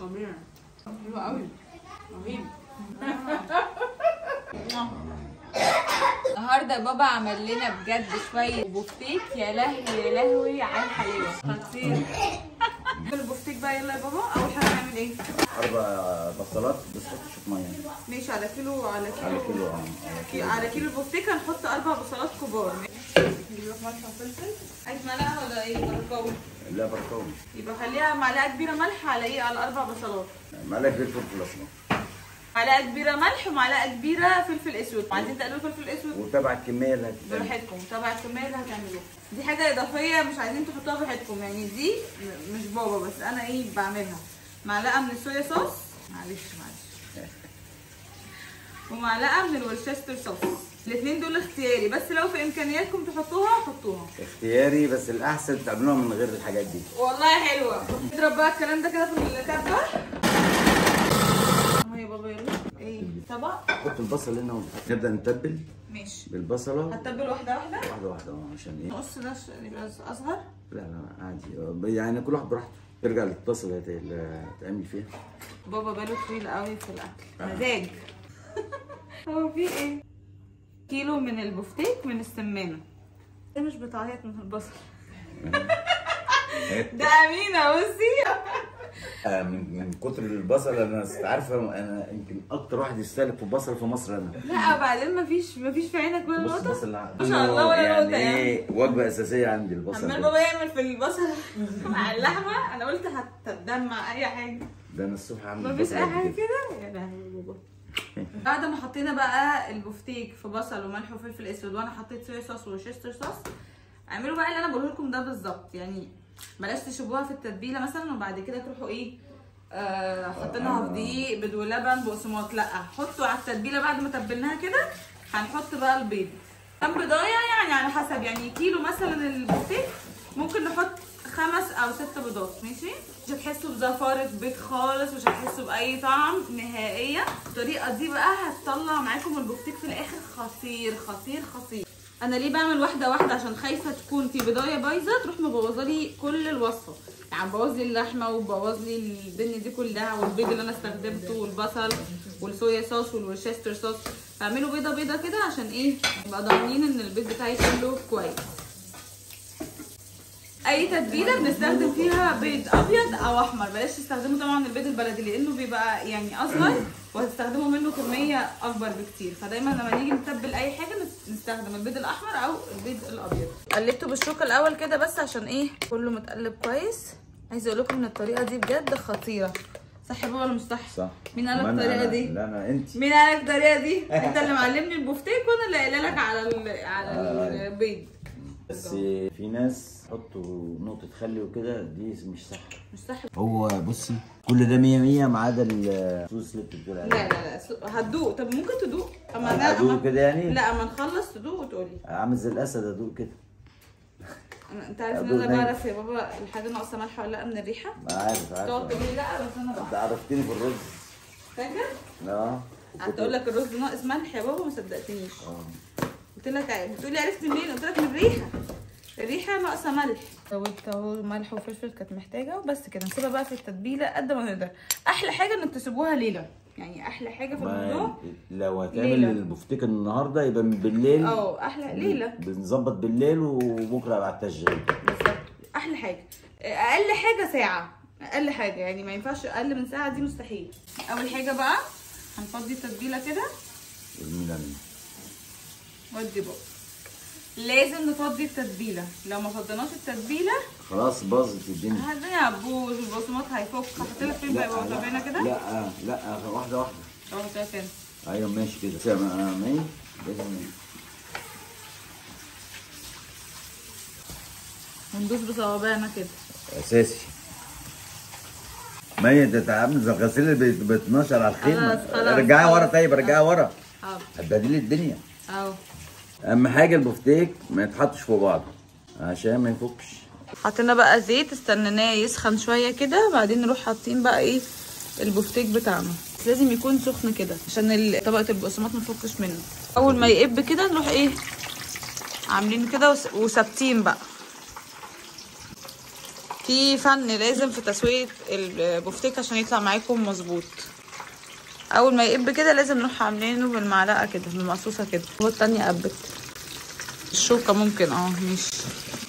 طبيعي حلو قوي، رهيب. النهارده بابا عمل لنا بجد شوية بفتيك، يا لهوي يا لهوي على الحلاوة، خطير. البفتيك بقى يلا يا بابا، اول حاجة هنعمل ايه؟ 4 بصلات بس حط شوية مية. ماشي، على كيلو، على كيلو، على كيلو البفتيك هنحط 4 بصلات كبار. نجيب ملح وفلفل. عايز معلقه ولا ايه؟ بركاوي؟ لا بركاوي. يبقى خليها معلقه كبيرة ملح على ايه؟ على 4 بصلات. معلقه كبيرة فلفل اسمر، معلقه كبيرة ملح، ومعلقة كبيرة فلفل اسود. عايزين تقللوا فلفل اسود وتبع الكمية اللي هتعملوها براحتكم، تبع الكمية اللي هتعملوها. دي حاجة اضافية مش عايزين تحطوها براحتكم، يعني دي مش بابا بس انا ايه بعملها. معلقه من الصويا صوص، معلش معلش، ومعلقة من ال Worcester sauce. الاثنين دول اختياري، بس لو في امكانياتكم تحطوها حطوها. اختياري بس الاحسن تعملوها من غير الحاجات دي. والله حلوة. اضرب بقى الكلام ده كده في الكبه. اهو يا بابا يلا. ايه طبق؟ حط البصل هنا ونبدا نتبل. ماشي بالبصله. هتتبل واحدة واحدة؟ واحدة واحدة عشان ايه؟ نقص ده يبقى اصغر؟ لا لا عادي، يعني كل واحد براحته. ترجع للطاسه اللي هتعمل فيها. بابا باله طويل قوي في الاكل، مزاج. هو في ايه؟ كيلو من البفتيك من السمانه. ده مش بتعيط من البصل. ده امينه بصي. من كتر البصل انا عارفه، انا يمكن اكتر واحد يستهلك في البصل في مصر انا. لا وبعدين مفيش في عينك ولا نقطة. ما شاء الله ولا نقطة، يعني ايه وجبة اساسية عندي البصل. عمال بابا يعمل في البصل مع اللحمة، انا قلت هتدمع اي حاجة. ده انا الصبح عامل مفيش اي حاجة كده يا لهوي بابا. بعد ما حطينا بقى البفتيك في بصل وملح وفلفل اسود، وانا حطيت صويا صوص و Worcester sauce، اعملوا بقى اللي انا بقوله لكم ده بالظبط. يعني بلاش تشيبوها في التتبيله مثلا وبعد كده تروحوا ايه حاطينها في دقيق بيض ولبن بقسماط. لا، حطوا على التتبيله بعد ما تبلناها كده. هنحط بقى البيض كام بيضايه، يعني على حسب، يعني كيلو مثلا البفتيك ممكن نحط 5 أو 6 بيضات. ماشي، مش هتحسوا بزفاره بيض خالص، مش هتحسوا باي طعم نهائيا. الطريقة دي بقى هتطلع معاكم البفتيك في الاخر خطير خطير خطير. انا ليه بعمل واحدة واحدة؟ عشان خايفة تكون في بضايه بايظة تروح مبوظه لي كل الوصفة، يعني بوظ لي اللحمة وبوظ لي الدنيا دي كلها، والبيض اللي انا استخدمته والبصل والصويا صوص وال Worcester sauce. فاعملوا بيضة بيضة كده عشان ايه؟ نبقى ضامنين ان البيض بتاعي كله كويس. اي تتبيله بنستخدم فيها بيض ابيض او احمر، بلاش تستخدموا طبعا البيض البلدي لانه بيبقى يعني اصغر وهتستخدموا منه كمية اكبر بكتير. فدايما لما نيجي نتبل اي حاجة نستخدم البيض الاحمر او البيض الابيض. قلبته بالشوكة الاول كده بس عشان ايه؟ كله متقلب كويس. عايزه اقول لكم ان الطريقة دي بجد خطيرة. صح يا بابا ولا مش صح؟ صح. مين قال لك الطريقة دي؟ لا انا انت. مين قال لك الطريقة دي؟ انت اللي معلمني البفتيك وانا اللي قايله لك على على البيض. بس في ناس حطوا نقطة خل وكده، دي مش صح. مش صح. هو بصي كل ده 100 100 ما عدا الصوص اللي بتقول عليه. لا لا لا هتدوق. طب ممكن تدوق؟ اما ادوق كده يعني؟ لا اما نخلص تدوق وتقولي. عامل زي الاسد ادوق كده. انت عارف ان انا بعرف يا بابا الحاجة ناقصة ملح ولا لا من الريحة؟ عارف عارف. تقعد تقولي لا بس انا بعرف. انت عرفتني في الرز. فاكر؟ اه. قعدت اقول لك الرز ناقص ملح يا بابا ما صدقتنيش. قلت لك، بتقولي عرفت منين؟ قلت لك من الريحة. الريحة ناقصه ملح. زودت اهو ملح وفلفل كانت محتاجه، وبس كده. نسيبها بقى في التتبيله قد ما نقدر. احلى حاجة انك تسيبوها ليلة، يعني احلى حاجة في الموضوع لو هتعمل البفتيك النهارده يبقى من بالليل. احلى ليلة بنظبط بالليل وبكره على التشغيل بالظبط. احلى حاجة، اقل حاجة ساعة، اقل حاجة يعني ما ينفعش اقل من ساعة، دي مستحيل. اول حاجة بقى هنفضي التتبيله كده. ودي بقى لازم نفضي التتبيله، لو ما فضيناش التتبيله خلاص باظت الدنيا. الدنيا هتبوظ والبقسماط هيفك. هحط لك فين بقى؟ يبقى كده؟ لا لا واحدة واحدة. احطها فين؟ ايوه ماشي كده. لازم وندوس بصوابعنا كده اساسي. ما هي ده عامل زي الغسيل اللي بيتنشر على الخيمة. رجعها ورا. طيب رجعها ورا. حاضر. هتبهدلي الدنيا. اهو. اهم حاجة البفتيك ما يتحطش فوق بعضه عشان ما يفكش. حطينا بقى زيت، استنيناه يسخن شوية كده، بعدين نروح حاطين بقى ايه البفتيك بتاعنا. لازم يكون سخن كده عشان طبقه البقسماط ما تفكش منه. اول ما يقب كده نروح ايه عاملين كده وثابتين بقى. في فن لازم في تسويه البفتيك عشان يطلع معاكم مظبوط. اول ما يقب كده لازم نروح عاملينه بالمعلقه كده، بالمقصوصه كده. والتانية قبت الشوكة ممكن، ماشي.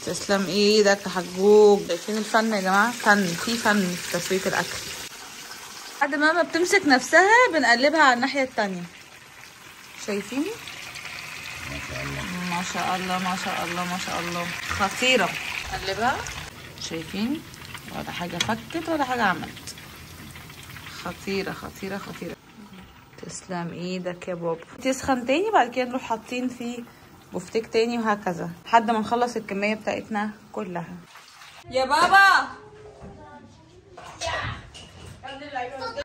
تسلم ايدك يا حجوج. شايفين الفن يا جماعة؟ فن، في فن في تسويه الاكل. بعد ما بتمسك نفسها بنقلبها على الناحية التانية. شايفين؟ ما شاء الله ما شاء الله ما شاء الله ما شاء الله، خطيرة. قلبها، شايفين؟ ولا حاجة فكت ولا حاجة عملت. خطيرة خطيرة خطيرة. تسلم ايدك يا بابا. تسخن تاني، بعد كده نروح حاطين فيه بفتيك تاني وهكذا لحد ما نخلص الكمية بتاعتنا كلها. يا بابا.